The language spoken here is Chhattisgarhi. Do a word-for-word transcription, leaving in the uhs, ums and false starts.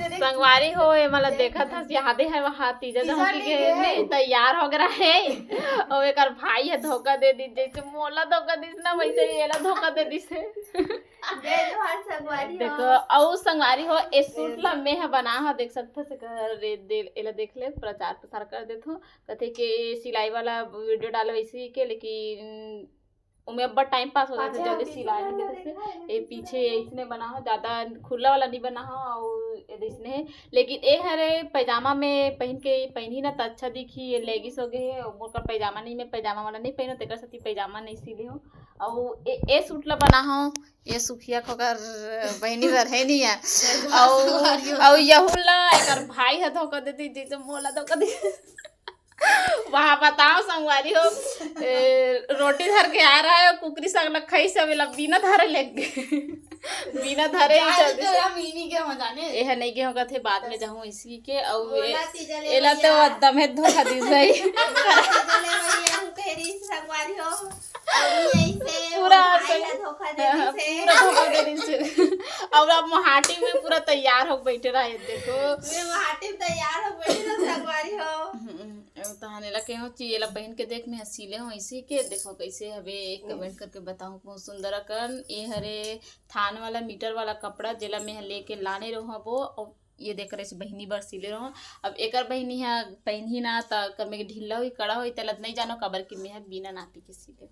संगवारी हो, ये मला देखत हस, यादे है वहाँ तीजा तीजा जहाँ की नहीं गे है। नहीं, तैयार हो गया है। और एकर भाई है धोखा दे दी, जैसे मोला धोखा दिस ना, वैसे ही एला धोखा दे दिस है। जय जोहार संगवारी हो। देखो, अउ संगवारी हो, ए सूट ला मैं ह बना ह, देख सकत हस, एकर रे दे, एला देख ले, प्रचार प्रसार कर देथो। कथे के सिलाई वाला वीडियो डालो इसी के, लेकिन ओमे अब्बड़ टाइम पास हो जाथे, पाछे जल्दी हम सिलाई पीछे नहीं वाला देथे। देखा है ना, ए पीछे पीछे वाला। इसने बना हो, ज्यादा खुला वाला नहीं बना हो, और ये इसने है। लेकिन ए हरे पैजामा में पहन के पहनी ना त अच्छा दिखी, ये लेगिस हो गए है। और मोर कर पैजामा नहीं, मैं पैजामा वाला नहीं पहनो, तेकर सेती पैजामा नहीं सिले हो। और ए, ए सूट ला बना हो, ये सुखिया खोकर बहनी बर है नहीं है। और, और यहू ला एकर भाई है धोखा दे दी, जैसे मोला धोखा दे। वहाँ बताओ संगवारी हो, ए, रोटी धर के आ रहा है, कुकरी साग ला खाई सब, एला बिना धरे ले गे। बिना धरे ही जाने चल तो दिस। या मीनी के हो जाने। ए ह नहीं गे होगा थे, बाद में जाहूँ इसी के, और ए-, ओला तीजा ले एला भैया। तो एकदम है धोखा दिस भाई। ओला तीजा ले भैया, हम कह रही संगवारी हो। और यही से पूरा वो भाई संग-, ला धोखा दे हाँ, दिस है। पूरा धोखा दे दिस है। और अब मोहाटी में पूरा तैयार हो बैठे रहे, देखो। मैं मोहाटी में तैयार हो बैठे रहो संगवारी हो। हम्म, अब तहान एला के हो ची, एला पहन के देख, मैं सिले हूँ इसी के, देखो कैसे हवे, एक कमेंट करके बताऊँ, बहुत सुंदर अकन। ये हरे थान वाला, मीटर वाला कपड़ा, जेला मैं लेके लाने रहूँ वो, और ये देख रहे से बहिनी बर सिले रहूँ। अब एकर बहिनी ह पहनही ना, त कर में ढीला होई, कड़ा होई, तेला नहीं जानो, काबर कि मैं ह बिना नापी के सिले।